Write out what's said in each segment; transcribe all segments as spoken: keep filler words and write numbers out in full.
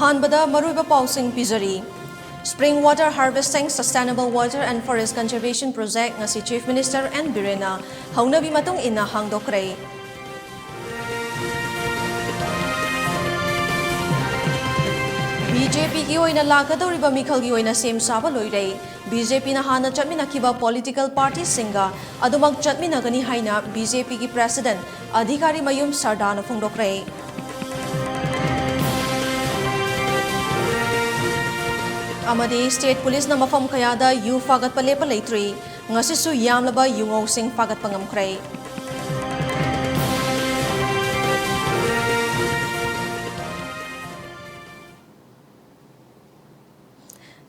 ꯑꯍꯥꯟꯕꯗ ꯃꯔꯨꯑꯣꯏꯕ ꯄꯥꯎꯁꯤꯡ ꯄꯤꯖꯔꯤ꯫ Spring Water Harvesting, Sustainable Water and Forest Conservation Project ꯉꯁꯤ Chief Minister ꯑꯦꯟ ꯕꯤꯔꯦꯟꯅ ꯍꯧꯅꯕꯤ ꯃꯇꯨꯡ ꯏꯟꯅ ꯍꯥꯡꯗꯣꯛꯈ꯭ꯔꯦ꯫ ꯕꯤ ꯖꯦ ꯄꯤꯒꯤ ꯑꯣꯏꯅ ꯂꯥꯛꯀꯗꯧꯔꯤꯕ ꯃꯤꯈꯜꯒꯤ ꯑꯣꯏꯅ ꯁꯦꯝ ꯁꯥꯕ ꯂꯣꯏꯔꯦ꯫ ꯕꯤ ꯖꯦ ꯄꯤꯅ ꯍꯥꯟꯅ ꯆꯠꯃꯤꯟꯅꯈꯤꯕ political partyꯁꯤꯡꯒ ꯑꯗꯨꯃꯛ ꯆꯠꯃꯤꯟꯅꯒꯅꯤ ꯍꯥꯏꯅ ꯕꯤ ꯖꯦ ꯄꯤꯒꯤ President ꯑꯙꯤꯀꯥꯔꯤ ꯃꯌꯨꯝ ꯁꯔꯗꯥꯅ ꯐꯣꯡꯗꯣꯛꯈ꯭ꯔꯦ꯫ ꯑꯃꯗꯤ state policeꯅ ꯃꯐꯝ ꯀꯌꯥꯗ ꯌꯨ ꯐꯥꯒꯠꯄ ꯂꯦꯞꯄ ꯂꯩꯇ꯭ꯔꯤ꯫ ꯉꯁꯤꯁꯨ ꯌꯥꯝꯂꯕ ꯌꯨꯉꯧꯁꯤꯡ ꯐꯥꯒꯠꯄ ꯉꯝꯈ꯭ꯔꯦ꯫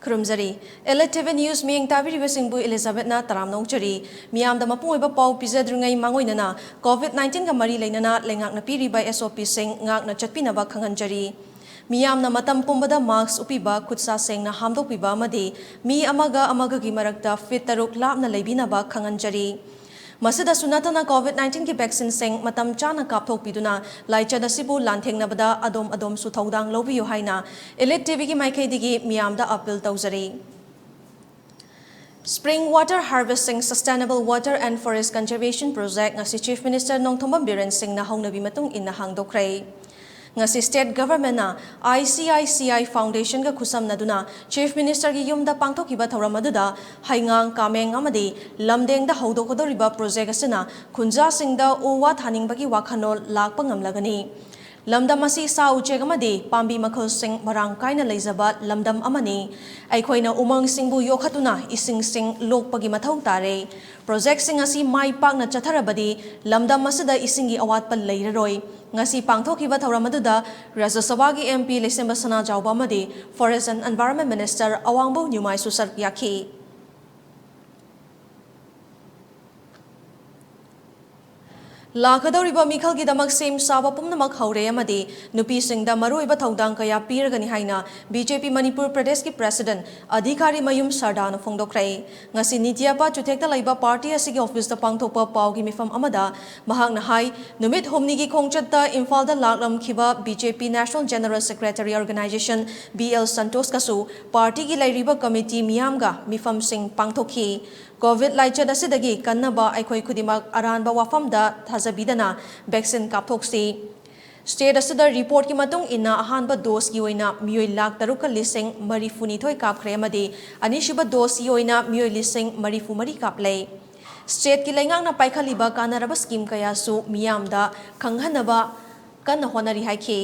ꯈꯨꯔꯨꯝꯖꯔꯤ꯫ Elite T V News ꯃꯤꯠꯌꯦꯡ ꯇꯥꯕꯤꯔꯤꯕꯁꯤꯡꯕꯨ ꯏꯂꯤꯖꯥꯕꯦꯠꯅ ꯇꯔꯥꯝꯅ ꯑꯣꯛꯆꯔꯤ꯫ ꯃꯤꯌꯥꯝꯗ ꯃꯄꯨꯡ ꯑꯣꯏꯕ ꯄꯥꯎ ꯄꯤꯖꯗ꯭ꯔꯤꯉꯩ ꯃꯥꯡꯑꯣꯏꯅꯅ COVID nineteenꯒ ꯃꯔꯤ ꯂꯩꯅꯅ ꯂꯩꯉꯥꯛꯅ ꯄꯤꯔꯤꯕ S O Pꯁꯤꯡ ꯉꯥꯛꯅ ꯆꯠꯄꯤꯅꯕ ꯈꯪꯍꯟꯖꯔꯤ꯫ ꯃꯤꯌꯥꯝꯅ ꯃꯇꯝ ꯄꯨꯝꯕꯗ mask ꯎꯞꯄꯤꯕ, ꯈꯨꯠꯁꯥ ꯁꯦꯡꯅ ꯍꯥꯝꯗꯣꯛꯄꯤꯕ ꯑꯃꯗꯤ ꯃꯤ ꯑꯃꯒ ꯑꯃꯒꯒꯤ ꯃꯔꯛꯇ feet ꯇꯔꯨꯛ ꯂꯥꯞꯅ ꯂꯩꯕꯤꯅꯕ ꯈꯪꯍꯟꯖꯔꯤ꯫ ꯃꯁꯤꯗꯁꯨ ꯅꯠꯇꯅ COVID nineteenꯒꯤ vaccineꯁꯤꯡ ꯃꯇꯝ ꯆꯥꯅ ꯀꯥꯞꯊꯣꯛꯄꯤꯗꯨꯅ ꯂꯥꯏꯆꯠ ꯑꯁꯤꯕꯨ ꯂꯥꯟꯊꯦꯡꯅꯕꯗ ꯑꯗꯣꯝ ꯑꯗꯣꯝꯁꯨ ꯊꯧꯗꯥꯡ ꯂꯧꯕꯤꯌꯨ ꯍꯥꯏꯅ Elite T Vꯒꯤ ꯃꯥꯏꯀꯩꯗꯒꯤ ꯃꯤꯌꯥꯝꯗ appeal ꯇꯧꯖꯔꯤ꯫ Spring Water Harvesting, Sustainable Water and Forest Conservation Project ꯉꯁꯤ Chief Minister ꯅꯣꯡꯊꯣꯝꯕꯝ ꯕꯤꯔꯦꯟ ꯁꯤꯡꯅ ꯍꯧꯅꯕꯤ ꯃꯇꯨꯡ ꯏꯟꯅ ꯍꯥꯡꯗꯣꯛꯈ꯭ꯔꯦ꯫ ꯉꯁꯤ state governmentꯅ I C I C I Foundationꯒ ꯈꯨꯠꯁꯝꯅꯗꯨꯅ Chief Ministerꯒꯤ ꯌꯨꯝꯗ ꯄꯥꯡꯊꯣꯛꯈꯤꯕ ꯊꯧꯔꯝ ꯑꯗꯨꯗ ꯍꯩꯉꯥꯡ, ꯀꯥꯃꯦꯡ ꯑꯃꯗꯤ ꯂꯝꯗꯦꯡꯗ ꯍꯧꯗꯣꯛꯀꯗꯧꯔꯤꯕ project ꯑꯁꯤꯅ ꯈꯨꯟꯖꯥꯁꯤꯡꯗ ꯎ ꯋꯥ ꯊꯥꯅꯤꯡꯕꯒꯤ ꯋꯥꯈꯜꯂꯣꯟ ꯂꯥꯛꯄ ꯉꯝꯂꯒꯅꯤ꯫ ꯂꯝꯗꯝ ꯑꯁꯤ ꯁꯥ ꯎꯆꯦꯛ ꯑꯃꯗꯤ ꯄꯥꯝꯕꯤ ꯃꯈꯜꯁꯤꯡ ꯃꯔꯥꯡ ꯀꯥꯏꯅ ꯂꯩꯖꯕ ꯂꯝꯗꯝ ꯑꯃꯅꯤ꯫ ꯑꯩꯈꯣꯏꯅ ꯎꯃꯪꯁꯤꯡꯕꯨ ꯌꯣꯛꯈꯠꯇꯨꯅ ꯏꯁꯤꯡꯁꯤꯡ ꯂꯣꯛꯄꯒꯤ ꯃꯊꯧ ꯇꯥꯔꯦ꯫ Projectꯁꯤꯡ ꯑꯁꯤ ꯃꯥꯏ ꯄꯥꯛꯅ ꯆꯠꯊꯔꯕꯗꯤ ꯂꯝꯗꯝ ꯑꯁꯤꯗ ꯏꯁꯤꯡꯒꯤ ꯑꯋꯥꯠꯄ ꯂꯩꯔꯔꯣꯏ꯫ ꯉꯁꯤ ꯄꯥꯡꯊꯣꯛꯈꯤꯕ ꯊꯧꯔꯝ ꯑꯗꯨꯗ ꯔꯥꯖ꯭ꯌ ꯁꯚꯥꯒꯤ M P ꯂꯩꯁꯦꯝꯕ ꯁꯅꯥꯖꯥꯎꯕ ꯑꯃꯗꯤ Forest and Environment Minister ꯑꯋꯥꯡꯕꯧ ꯅ꯭ꯌꯨꯃꯥꯏꯁꯨ ꯁꯔꯨꯛ ꯌꯥꯈꯤ꯫ ꯂꯥꯛꯀꯗꯧꯔꯤꯕ ꯃꯤꯈꯜꯒꯤꯗꯃꯛ ꯁꯦꯝ ꯁꯥꯕ ꯄꯨꯝꯅꯃꯛ ꯍꯧꯔꯦ ꯑꯃꯗꯤ ꯅꯨꯄꯤꯁꯤꯡꯗ ꯃꯔꯨꯑꯣꯏꯕ ꯊꯧꯗꯥꯡ ꯀꯌꯥ ꯄꯤꯔꯒꯅꯤ ꯍꯥꯏꯅ ꯕꯤ ꯖꯦ ꯄꯤ ꯃꯅꯤꯄꯨꯔ ꯄ꯭ꯔꯗꯦꯁꯀꯤ ꯄ꯭ꯔꯦꯁꯤꯗꯦꯟꯠ ꯑꯙꯤꯀꯥꯔꯤ ꯃꯌꯨꯝ ꯁꯔꯗꯥꯅ ꯐꯣꯡꯗꯣꯛꯈ꯭ꯔꯦ꯫ ꯉꯁꯤ ꯅꯤꯇꯤꯌꯥꯄꯥ ꯆꯨꯊꯦꯛꯇ ꯂꯩꯕ ꯄꯥꯔꯇꯤ ꯑꯁꯤꯒꯤ ꯑꯣꯐꯤꯁꯇ ꯄꯥꯡꯊꯣꯛꯄ ꯄꯥꯎꯒꯤ ꯃꯤꯐꯝ ꯑꯃꯗ ꯃꯍꯥꯛꯅ ꯍꯥꯏ, ꯅꯨꯃꯤꯠ ꯍꯨꯝꯅꯤꯒꯤ ꯈꯣꯡꯆꯠꯇ ꯏꯝꯐꯥꯜꯗ ꯂꯥꯛꯂꯝꯈꯤꯕ B J P national general secretary organization B L ꯁꯟꯇꯣꯁꯀꯁꯨ ꯄꯥꯔꯇꯤꯒꯤ ꯂꯩꯔꯤꯕ ꯀꯃꯤꯇꯤ ꯃꯤꯌꯥꯝꯒ ꯃꯤꯐꯝꯁꯤꯡ ꯄꯥꯡꯊꯣꯛꯈꯤ꯫ ꯀꯣꯚꯤꯗ ꯂꯥꯏꯆꯠ ꯑꯁꯤꯗꯒꯤ ꯀꯟꯅꯕ ꯑꯩꯈꯣꯏ ꯈꯨꯗꯤꯡꯃꯛ ꯑꯔꯥꯟꯕ ꯋꯥꯐꯝꯗ ꯊꯥꯖꯕꯤꯗꯅ ꯚꯦꯛꯁꯤꯟ ꯀꯥꯞꯊꯣꯛꯁꯤ꯫ ꯁ꯭ꯇꯦꯠ ꯑꯁꯤꯗ ꯔꯤꯄꯣꯔꯠꯀꯤ ꯃꯇꯨꯡ ꯏꯟꯅ ꯑꯍꯥꯟꯕ ꯗꯣꯁꯀꯤ ꯑꯣꯏꯅ ꯃꯤꯑꯣꯏ ꯂꯥꯈ ꯇꯔꯨꯛꯀ ꯂꯤꯁꯤꯡ ꯃꯔꯤꯐꯨꯅꯤꯊꯣꯏ ꯀꯥꯞꯈ꯭ꯔꯦ ꯑꯃꯗꯤ ꯑꯅꯤꯁꯨꯕ ꯗꯣꯁꯀꯤ ꯑꯣꯏꯅ ꯃꯤꯑꯣꯏ ꯂꯤꯁꯤꯡ ꯃꯔꯤꯐꯨ ꯃꯔꯤ ꯀꯥꯞꯂꯦ꯫ ꯁ꯭ꯇꯦꯠꯀꯤ ꯂꯩꯉꯥꯛꯅ ꯄꯥꯏꯈꯠꯂꯤꯕ ꯀꯥꯟꯅꯔꯕ ꯁ꯭ꯀꯤꯝ ꯀꯌꯥꯁꯨ ꯃꯤꯌꯥꯝꯗ ꯈꯪꯍꯟꯅꯕ ꯀꯟꯅ ꯍꯣꯠꯅꯔꯤ ꯍꯥꯏꯈꯤ꯫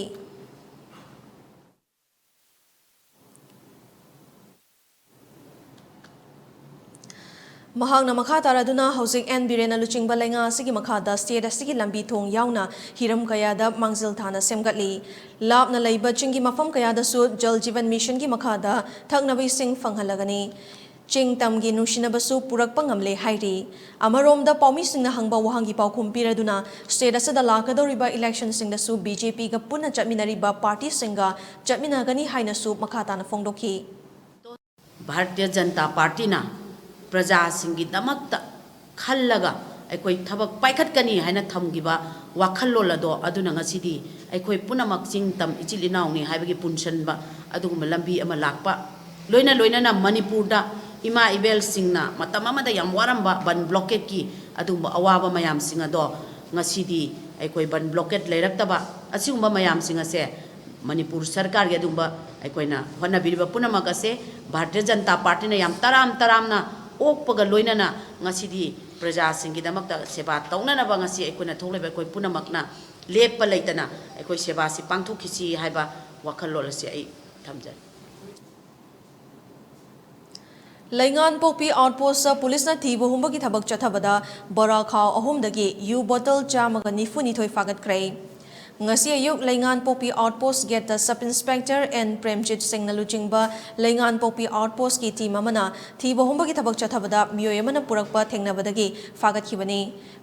ꯃꯍꯥꯛꯅ ꯃꯈꯥ ꯇꯥꯔꯗꯨꯅ ꯍꯧꯖꯤꯛ ꯑꯦꯟ ꯕꯤꯔꯦꯟꯅ ꯂꯨꯆꯤꯡꯕ ꯂꯩꯉꯥꯛ ꯑꯁꯤꯒꯤ ꯃꯈꯥꯗ ꯁ꯭ꯇꯦꯠ ꯑꯁꯤꯒꯤ ꯂꯝꯕꯤ ꯊꯣꯡ ꯌꯥꯎꯅ ꯍꯤꯔꯝ ꯀꯌꯥꯗ ꯃꯥꯡꯖꯤꯜ ꯊꯥꯅ ꯁꯦꯝꯒꯠꯂꯤ꯫ ꯂꯥꯞꯅ ꯂꯩꯕ ꯆꯤꯡꯒꯤ ꯃꯐꯝ ꯀꯌꯥꯗꯁꯨ ꯖꯜ ꯖꯤꯕꯟ ꯃꯤꯁꯟꯒꯤ ꯃꯈꯥꯗ ꯊꯛꯅꯕ ꯏꯁꯤꯡ ꯐꯪꯍꯜꯂꯒꯅꯤ꯫ ꯆꯤꯡ ꯇꯝꯒꯤ ꯅꯨꯡꯁꯤꯅꯕꯁꯨ ꯄꯨꯔꯛꯄ ꯉꯝꯂꯦ ꯍꯥꯏꯔꯤ꯫ ꯑꯃꯔꯣꯝꯗ ꯄꯥꯎꯃꯤꯁꯤꯡꯅ ꯍꯪꯕ ꯋꯥꯍꯪꯒꯤ ꯄꯥꯎꯈꯨꯝ ꯄꯤꯔꯗꯨꯅ ꯁ꯭ꯇꯦꯠ ꯑꯁꯤꯗ ꯂꯥꯛꯀꯗꯧꯔꯤꯕ ꯏꯂꯦꯛꯁꯟꯁꯤꯡꯗꯁꯨ ꯕꯤ ꯖꯦ ꯄꯤꯒ ꯄꯨꯟꯅ ꯆꯠꯃꯤꯟꯅꯔꯤꯕ ꯄꯥꯔꯇꯤꯁꯤꯡꯒ ꯆꯠꯃꯤꯟꯅꯒꯅꯤ ꯍꯥꯏꯅꯁꯨ ꯃꯈꯥ ꯇꯥꯅ ꯐꯣꯡꯗꯣꯛꯈꯤ꯫ ꯚꯥꯔꯇꯤꯌ ꯖꯅꯇꯥ ꯄꯥꯔꯇꯤꯅ ꯄ꯭ꯔꯖꯥꯁꯤꯡꯒꯤꯗꯃꯛꯇ ꯈꯜꯂꯒ ꯑꯩꯈꯣꯏ ꯊꯕꯛ ꯄꯥꯏꯈꯠꯀꯅꯤ ꯍꯥꯏꯅ ꯊꯝꯈꯤꯕ ꯋꯥꯈꯜꯂꯣꯟ ꯑꯗꯣ, ꯑꯗꯨꯅ ꯉꯁꯤꯗꯤ ꯑꯩꯈꯣꯏ ꯄꯨꯝꯅꯃꯛ ꯆꯤꯡ ꯇꯝ ꯏꯆꯤꯜ ꯏꯅꯥꯎꯅꯤ ꯍꯥꯏꯕꯒꯤ ꯄꯨꯟꯁꯤꯟꯕ ꯑꯗꯨꯒꯨꯝꯕ ꯂꯝꯕꯤ ꯑꯃ ꯂꯥꯛꯄ, ꯂꯣꯏꯅ ꯂꯣꯏꯅꯅ ꯃꯅꯤꯄꯨꯔꯗ ꯏꯃꯥ ꯏꯕꯦꯜꯁꯤꯡꯅ ꯃꯇꯝ ꯑꯃꯗ ꯌꯥꯝ ꯋꯥꯔꯝꯕ ꯕꯟ ꯕ꯭ꯂꯣꯀꯦꯠꯀꯤ ꯑꯗꯨꯒꯨꯝꯕ ꯑꯋꯥꯕ ꯃꯌꯥꯝꯁꯤꯡ ꯑꯗꯣ ꯉꯁꯤꯗꯤ ꯑꯩꯈꯣꯏ ꯕꯟ ꯕ꯭ꯂꯣꯀꯦꯠ ꯂꯩꯔꯛꯇꯕ, ꯑꯁꯤꯒꯨꯝꯕ ꯃꯌꯥꯝꯁꯤꯡ ꯑꯁꯦ ꯃꯅꯤꯄꯨꯔ ꯁꯔꯀꯥꯔꯒꯤ ꯑꯗꯨꯒꯨꯝꯕ ꯑꯩꯈꯣꯏꯅ ꯍꯣꯠꯅꯕꯤꯔꯤꯕ ꯄꯨꯝꯅꯃꯛ ꯑꯁꯦ ꯚꯥꯔꯇꯤꯌ ꯖꯅꯇꯥ ꯄꯥꯔꯇꯤꯅ ꯌꯥꯝ ꯇꯔꯥꯝ ꯇꯔꯥꯝꯅ ꯑꯣꯛꯄꯒ ꯂꯣꯏꯅꯅ ꯉꯁꯤꯗꯤ ꯄ꯭ꯔꯖꯥꯁꯤꯡꯒꯤꯗꯃꯛꯇ ꯁꯦꯕꯥ ꯇꯧꯅꯅꯕ ꯉꯁꯤ ꯑꯩꯈꯣꯏꯅ ꯊꯣꯛꯂꯤꯕ ꯑꯩꯈꯣꯏ ꯄꯨꯝꯅꯃꯛꯅ ꯂꯦꯞꯄ ꯂꯩꯇꯅ ꯑꯩꯈꯣꯏ ꯁꯦꯕꯥꯁꯤ ꯄꯥꯡꯊꯣꯛꯈꯤꯁꯤ ꯍꯥꯏꯕ ꯋꯥꯈꯜꯂꯣꯟ ꯑꯁꯤ ꯑꯩ ꯊꯝꯖꯔꯤ꯫ ꯂꯩꯉꯥꯟꯄꯣꯛꯄꯤ ꯑꯥꯎꯠꯄꯣꯁꯇ ꯄꯨꯂꯤꯁꯅ ꯊꯤꯕ ꯍꯨꯝꯕꯒꯤ ꯊꯕꯛ ꯆꯠꯊꯕꯗ ꯕꯣꯔꯥ ꯈꯥꯎ ꯑꯍꯨꯝꯗꯒꯤ ꯌꯨ ꯕꯣꯇꯜ ꯆꯥꯝꯃꯒ ꯅꯤꯐꯨ ꯅꯤꯊꯣꯏ ꯐꯥꯒꯠꯈ꯭ꯔꯦ꯫ ꯉꯁꯤ ꯑꯌꯨꯛ ꯂꯩꯉꯥꯟꯄꯣꯛꯄꯤ ꯑꯥꯎꯠꯄꯣꯁ ꯒꯦꯠꯇ ꯁꯕ ꯏꯟꯁꯄꯦꯛꯇꯔ ꯑꯦꯟ ꯄ꯭ꯔꯦꯝꯖꯤꯠ ꯁꯤꯡꯅ ꯂꯨꯆꯤꯡꯕ ꯂꯩꯉꯥꯟꯄꯣꯛꯄꯤ ꯑꯥꯎꯠꯄꯣꯁꯀꯤ ꯇꯤꯝ ꯑꯃꯅ ꯊꯤꯕ ꯍꯨꯝꯕꯒꯤ ꯊꯕꯛ ꯆꯠꯊꯕꯗ ꯃꯤꯑꯣꯏ ꯑꯃꯅ ꯄꯨꯔꯛꯄ ꯊꯦꯡꯅꯕꯗꯒꯤ ꯐꯥꯒꯠꯈꯤꯕꯅꯤ꯫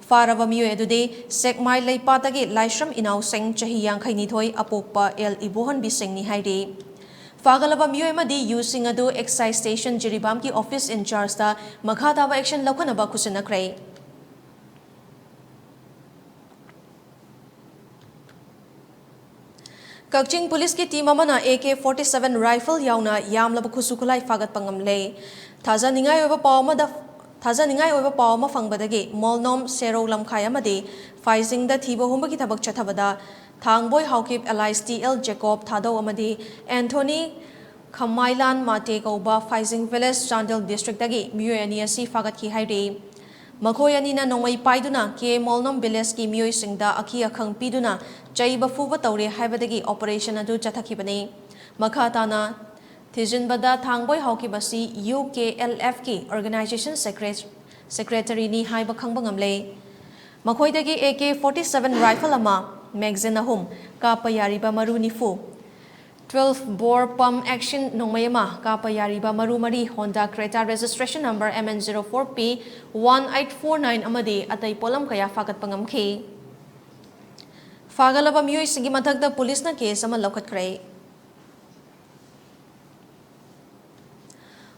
ꯐꯥꯔꯕ ꯃꯤꯑꯣꯏ ꯑꯗꯨꯗꯤ ꯁꯦꯛꯃꯥꯏ ꯂꯩꯄꯥꯠꯇꯒꯤ ꯂꯥꯏꯁ꯭ꯔꯝ ꯏꯅꯥꯎꯁꯤꯡ, ꯆꯍꯤ ꯌꯥꯡꯈꯩꯅꯤꯊꯣꯏ, ꯑꯄꯣꯛꯄ ꯑꯦꯜ ꯏꯕꯣꯍꯟꯕꯤ ꯁꯤꯡꯅꯤ ꯍꯥꯏꯔꯤ꯫ ꯐꯥꯒꯠꯂꯕ ꯃꯤꯑꯣꯏ ꯑꯃꯗꯤ ꯌꯨꯁꯤꯡ ꯑꯗꯨ ꯑꯦꯛꯁꯥꯏꯖ ꯁ꯭ꯇꯦꯁꯟ ꯖꯤꯔꯤꯕꯥꯝꯒꯤ ꯑꯣꯐꯤꯁ ꯏꯟꯆꯥꯔꯖꯇ ꯃꯈꯥ ꯇꯥꯕ ꯑꯦꯛꯁꯟ ꯂꯧꯈꯠꯅꯕ ꯈꯨꯠꯁꯤꯟꯅꯈ꯭ꯔꯦ꯫ ꯀꯛꯆꯤꯡ ꯄꯨꯂꯤꯁꯀꯤ ꯇꯤꯝ ꯑꯃꯅ A K forty seven rifle ꯌꯥꯎꯅ ꯌꯥꯝꯂꯕ ꯈꯨꯠꯁꯨ ꯈꯨꯠꯂꯥꯏ ꯐꯥꯒꯠꯄ ꯉꯝꯂꯦ꯫ ꯊꯥꯖꯅꯤꯡꯉꯥꯏ ꯑꯣꯏꯕ ꯄꯥꯎ ꯑꯃꯗ, ꯊꯥꯖꯅꯤꯡꯉꯥꯏ ꯑꯣꯏꯕ ꯄꯥꯎ ꯑꯃ ꯐꯪꯕꯗꯒꯤ ꯃꯣꯜꯅꯣꯝ, ꯁꯦꯔꯧ ꯂꯝꯈꯥꯏ ꯑꯃꯗꯤ ꯐꯥꯏꯖꯤꯡꯗ ꯊꯤꯕ ꯍꯨꯝꯕꯒꯤ ꯊꯕꯛ ꯆꯠꯊꯕꯗ ꯊꯥꯡꯕꯣꯏ ꯍꯥꯎꯀꯤꯞ alias ꯇꯤ ꯑꯦꯜ ꯖꯦꯀꯣꯕ ꯊꯥꯗꯧ ꯑꯃꯗꯤ ꯑꯦꯟꯊꯣꯅꯤ ꯈꯃꯥꯏꯂꯥꯟ ꯃꯥꯇꯦ ꯀꯧꯕ ꯐꯥꯏꯖꯤꯡ ꯚꯤꯂꯦꯖ, ꯆꯥꯟꯗꯦꯜ ꯗꯤꯁꯇ꯭ꯔꯤꯛꯇꯒꯤ ꯃꯤꯑꯣꯏ ꯑꯅꯤ ꯑꯁꯤ ꯐꯥꯒꯠꯈꯤ ꯍꯥꯏꯔꯤ꯫ ꯃꯈꯣꯏ ꯑꯅꯤꯅ ꯅꯣꯡꯃꯩ ꯄꯥꯏꯗꯨꯅ ꯀꯦ ꯃꯣꯜꯅꯣꯝ ꯚꯤꯂꯦꯖꯀꯤ ꯃꯤꯑꯣꯏꯁꯤꯡꯗ ꯑꯀꯤ ꯑꯈꯪ ꯄꯤꯗꯨꯅ ꯆꯩꯕ ꯐꯨꯕ ꯇꯧꯔꯦ ꯍꯥꯏꯕꯗꯒꯤ ꯑꯣꯄꯔꯦꯁꯟ ꯑꯗꯨ ꯆꯠꯊꯈꯤꯕꯅꯤ꯫ ꯃꯈꯥ ꯇꯥꯅ ꯊꯤꯖꯤꯟꯕꯗ ꯊꯥꯡꯕꯣꯏ ꯍꯥꯎꯀꯤꯞ ꯑꯁꯤ ꯌꯨ ꯀꯦ ꯑꯦꯜ ꯑꯦꯐꯀꯤ ꯑꯣꯔꯒꯅꯥꯏꯖꯦꯁꯟ ꯁꯦꯀ꯭ꯔꯦ-, ꯁꯦꯀ꯭ꯔꯦꯇꯔꯤꯅꯤ ꯍꯥꯏꯕ ꯈꯪꯕ ꯉꯝꯂꯦ꯫ ꯃꯈꯣꯏꯗꯒꯤ A K forty seven rifle ꯑꯃ, ꯃꯦꯒꯖꯤꯟ ꯑꯍꯨꯝ, ꯀꯥꯞꯄ ꯌꯥꯔꯤꯕ ꯃꯔꯨ ꯅꯤꯐꯨ, ꯇ꯭ꯋꯦꯜꯐ ꯕꯣꯔ ꯄꯝ ꯑꯦꯛꯁꯟ ꯅꯣꯡꯃꯩ ꯑꯃ, ꯀꯥꯞꯄ ꯌꯥꯔꯤꯕ ꯃꯔꯨ ꯃꯔꯤ, Honda Creta registration number M N zero four P one eight four nine ꯑꯃꯗꯤ ꯑꯇꯩ ꯄꯣꯠꯂꯝ ꯀꯌꯥ ꯐꯥꯒꯠꯄ ꯉꯝꯈꯤ꯫ ꯐꯥꯒꯠꯂꯕ ꯃꯤꯑꯣꯏꯁꯤꯡꯒꯤ ꯃꯊꯛꯇ ꯄꯨꯂꯤꯁꯅ ꯀꯦꯁ ꯑꯃ ꯂꯧꯈꯠꯈ꯭ꯔꯦ꯫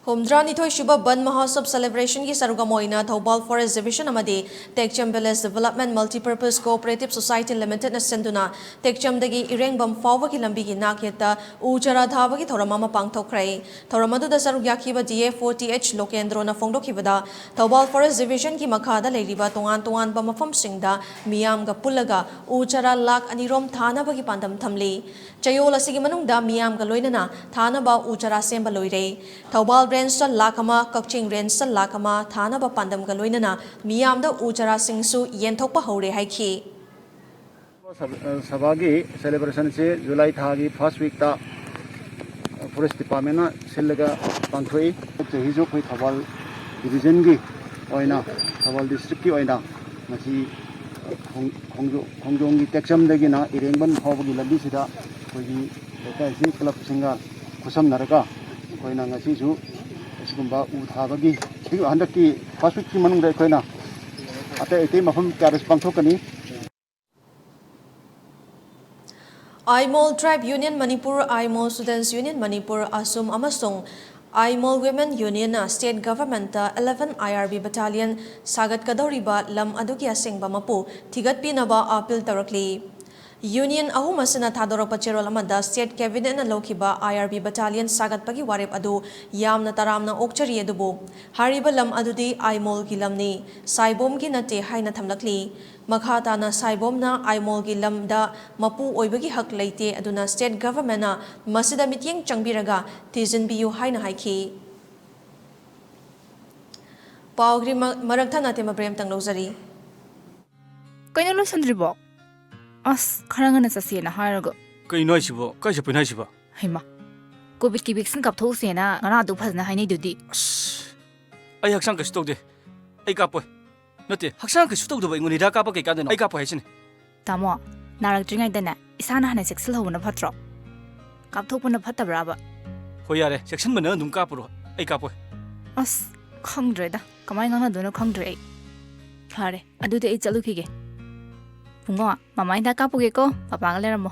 ꯍꯨꯝꯗ꯭ꯔꯥꯅꯤꯊꯣꯏ ꯁꯨꯕ ꯕꯟ ꯃꯍꯣꯠꯁꯕ ꯁꯦꯂꯦꯕ꯭ꯔꯦꯁꯟꯒꯤ ꯁꯔꯨꯛ ꯑꯃ ꯑꯣꯏꯅ ꯊꯧꯕꯥꯜ ꯐꯣꯔꯦꯁ ꯗꯤꯕꯤꯖꯟ ꯑꯃꯗꯤ ꯇꯦꯛꯆꯝ village development multipurpose cooperative society ꯂꯤꯃꯤꯇꯦꯗꯅ ꯁꯤꯟꯗꯨꯅ ꯇꯦꯛꯆꯝꯗꯒꯤ ꯏꯔꯦꯡꯕꯝ ꯐꯥꯎꯕꯒꯤ ꯂꯝꯕꯤꯒꯤ ꯅꯥꯛꯌꯦꯠꯇ ꯎ ꯆꯥꯔꯥ ꯊꯥꯕꯒꯤ ꯊꯧꯔꯝ ꯑꯃ ꯄꯥꯡꯊꯣꯛꯈ꯭ꯔꯦ꯫ ꯊꯧꯔꯝ ꯑꯗꯨꯗ ꯁꯔꯨꯛ ꯌꯥꯈꯤꯕ D F O T H ꯂꯣꯀꯦꯟꯗ꯭ꯔꯣꯅ ꯐꯣꯡꯗꯣꯛꯈꯤꯕꯗ, ꯊꯧꯕꯥꯜ ꯐꯣꯔꯦꯁ ꯗꯤꯕꯤꯖꯟꯒꯤ ꯃꯈꯥꯗ ꯂꯩꯔꯤꯕ ꯇꯣꯉꯥꯟ ꯇꯣꯉꯥꯟꯕ ꯃꯐꯝꯁꯤꯡꯗ ꯃꯤꯌꯥꯝꯒ ꯄꯨꯜꯂꯒ ꯎ ꯆꯥꯔꯥ ꯂꯥꯈ ꯑꯅꯤ ꯔꯣꯝ ꯊꯥꯅꯕꯒꯤ ꯄꯥꯟꯗꯝ ꯊꯝꯂꯤ꯫ ꯆꯌꯣꯜ ꯑꯁꯤꯒꯤ ꯃꯅꯨꯡꯗ ꯃꯤꯌꯥꯝꯒ ꯂꯣꯏꯅꯅ ꯊꯥꯅꯕ ꯎ ꯆꯥꯔꯥ ꯁꯦꯝꯕ ꯂꯣꯏꯔꯦ꯫ ꯊꯧꯕꯥꯜ ꯔꯦꯟꯖꯇ ꯂꯥꯈ ꯑꯃ, ꯀꯛꯆꯤꯡ ꯔꯦꯟꯖꯇ ꯂꯥꯈ ꯑꯃ ꯊꯥꯅꯕ ꯄꯥꯟꯗꯝꯒ ꯂꯣꯏꯅꯅ ꯃꯤꯌꯥꯝꯗ ꯎ ꯆꯥꯔꯥꯁꯤꯡꯁꯨ ꯌꯦꯟꯊꯣꯛꯄ ꯍꯧꯔꯦ ꯍꯥꯏꯈꯤ꯫ ꯁꯚꯥꯒꯤ ꯁꯦꯂꯦꯕ꯭ꯔꯦꯁꯟꯁꯤ ꯖꯨꯂꯥꯏ ꯊꯥꯒꯤ ꯐꯥꯔꯁ ꯋꯤꯛꯇ ꯐꯣꯔꯦꯁ ꯗꯤꯄꯥꯔꯠꯃꯦꯟꯅ ꯁꯤꯜꯂꯒ ꯄꯥꯡꯊꯣꯛꯏ꯫ ꯆꯍꯤꯁꯨ ꯑꯩꯈꯣꯏ ꯊꯧꯕꯥꯜ ꯗꯤꯕꯤꯖꯟꯒꯤ ꯑꯣꯏꯅ, ꯊꯧꯕꯥꯜ ꯗꯤꯁꯇ꯭ꯔꯤꯛꯀꯤ ꯑꯣꯏꯅ ꯃꯁꯤ ꯈꯣꯡ- ꯈꯣꯡꯖꯣ- ꯈꯣꯡꯖꯣꯝꯒꯤ ꯇꯦꯛꯆꯝꯗꯒꯤꯅ ꯏꯔꯦꯡꯕꯝ ꯐꯥꯎꯕꯒꯤ ꯂꯝꯕꯤꯁꯤꯗ ꯑꯩꯈꯣꯏꯒꯤ ꯂꯩꯀꯥꯏꯁꯤ ꯀ꯭ꯂꯕꯁꯤꯡꯒ ꯈꯨꯠꯁꯝꯅꯔꯒ ꯑꯩꯈꯣꯏꯅ ꯉꯁꯤꯁꯨ ꯑꯁꯤꯒꯨꯝꯕ ꯎ ꯊꯥꯕꯒꯤ ꯁꯤ ꯍꯟꯗꯛꯀꯤ ꯐꯥꯁ ꯋꯤꯛꯀꯤ ꯃꯅꯨꯡꯗ ꯑꯩꯈꯣꯏꯅ ꯑꯇꯩ ꯑꯇꯩ ꯃꯐꯝ ꯀꯌꯥꯗꯁꯨ ꯄꯥꯡꯊꯣꯛꯀꯅꯤ꯫ Aimol Tribe Union Manipur, Aimol Students Union Manipur, ꯑꯁꯨꯝ ꯑꯃꯁꯨꯡ Aimol Women Unionꯅ state governmentꯇ eleven IRB battalion ꯁꯥꯒꯠꯀꯗꯧꯔꯤꯕ ꯂꯝ ꯑꯗꯨꯒꯤ ꯑꯁꯦꯡꯕ ꯃꯄꯨ ꯊꯤꯒꯠꯄꯤꯅꯕ appeal ꯇꯧꯔꯛꯂꯤ꯫ Union ꯑꯍꯨꯝ ꯑꯁꯤꯅ ꯊꯥꯗꯣꯔꯛꯄ ꯆꯦꯔꯣꯜ ꯑꯃꯗ state cabinetꯅ ꯂꯧꯈꯤꯕ IRB battalion ꯁꯥꯒꯠꯄꯒꯤ ꯋꯥꯔꯦꯞ ꯑꯗꯨ ꯌꯥꯝꯅ ꯇꯔꯥꯝꯅ ꯑꯣꯛꯆꯔꯤ, ꯑꯗꯨꯕꯨ ꯍꯥꯏꯔꯤꯕ ꯂꯝ ꯑꯗꯨꯗꯤ ꯑꯥꯏꯃꯣꯜꯒꯤ ꯂꯝꯅꯤ, ꯁꯥꯏꯕꯣꯝꯒꯤ ꯅꯠꯇꯦ ꯍꯥꯏꯅ ꯊꯝꯂꯛꯂꯤ꯫ ꯃꯈꯥ ꯇꯥꯅ ꯁꯥꯏꯕꯣꯝꯅ ꯑꯥꯏꯃꯣꯜꯒꯤ ꯂꯝꯗ ꯃꯄꯨ ꯑꯣꯏꯕꯒꯤ ꯍꯛ ꯂꯩꯇꯦ, ꯑꯗꯨꯅ state governmentꯅ ꯃꯁꯤꯗ ꯃꯤꯠꯌꯦꯡ ꯆꯪꯕꯤꯔꯒ ꯊꯤꯖꯤꯟꯕꯤꯌꯨ ꯍꯥꯏꯅ ꯍꯥꯏꯈꯤ꯫ ꯄꯥꯎꯒꯤ ꯃ- ꯃꯔꯛ ꯊꯠꯅ ꯑꯇꯦꯟꯕ break ꯑꯃꯇꯪ ꯂꯧꯖꯔꯤ꯫ ꯀꯩꯅꯣ ꯂꯣꯏꯁꯟꯗ꯭ꯔꯤꯕꯣ? ꯑꯁ, ꯈꯔ ꯉꯟꯅ ꯆꯠꯁꯦꯅ ꯍꯥꯏꯔꯒ꯫ ꯀꯩꯅꯣ ꯍꯥꯏꯁꯤꯕꯣ? ꯀꯥꯏ ꯆꯠꯄꯩꯅꯣ ꯍꯥꯏꯁꯤꯕꯣ? ꯍꯩꯃꯥ, ꯀꯣꯚꯤꯗꯀꯤ vaccine ꯀꯥꯞꯊꯣꯛꯎꯁꯦꯅ ꯉꯔꯥꯡ ꯑꯗꯨ ꯐꯖꯅ ꯍꯥꯏꯅꯩꯗꯨꯗꯤ꯫ ꯑꯁ, ꯑꯩ ꯍꯛꯆꯥꯡ ꯀꯩꯁꯨ ꯇꯧꯗꯦ꯫ ꯑꯩ ꯀꯥꯞꯄꯣꯏ꯫ ꯅꯠꯇꯦ, ꯍꯛꯆꯥꯡ ꯀꯩꯁꯨ ꯇꯧꯗꯕ ꯑꯩꯉꯣꯟꯗ ꯍꯤꯗꯥꯛ ꯀꯥꯞꯄ ꯀꯩ ꯀꯥꯟꯗꯅꯣ? ꯑꯩ ꯀꯥꯞꯄꯣꯏ ꯍꯥꯏꯁꯤꯅꯤ꯫ ꯇꯥꯃꯣ, ꯅꯥꯔꯛꯇ꯭ꯔꯤꯉꯩꯗꯅꯦ ꯏꯁꯥꯅ ꯍꯥꯟꯅ ꯆꯦꯛꯁꯤꯜꯍꯧꯕꯅ ꯐꯠꯇ꯭ꯔꯣ? ꯀꯥꯞꯊꯣꯛꯄꯅ ꯐꯠꯇꯕ꯭ꯔꯥꯕ? ꯍꯣꯏ, ꯌꯥꯔꯦ, ꯆꯦꯛꯁꯤꯟꯕꯅ ꯑꯗꯨꯝ ꯀꯥꯞꯄꯨꯔꯣ꯫ ꯑꯩ ꯀꯥꯞꯄꯣꯏ꯫ ꯑꯁ, ꯈꯪꯗ꯭ꯔꯦꯗ, ꯀꯃꯥꯏꯅ ꯉꯥꯡꯅꯗꯣꯏꯅꯣ ꯈꯪꯗ꯭ꯔꯦ ꯑꯩ꯫ ꯐꯔꯦ, ꯑꯗꯨꯗꯤ ꯑꯩ ꯆꯠꯂꯨꯈꯤꯒꯦ꯫ ꯕꯨꯡꯉꯣ, ꯃꯃꯥ ꯍꯤꯗꯥꯛ ꯀꯥꯞꯄꯨꯒꯦꯀꯣ, ꯄꯄꯥꯒ ꯂꯩꯔꯝꯃꯣ꯫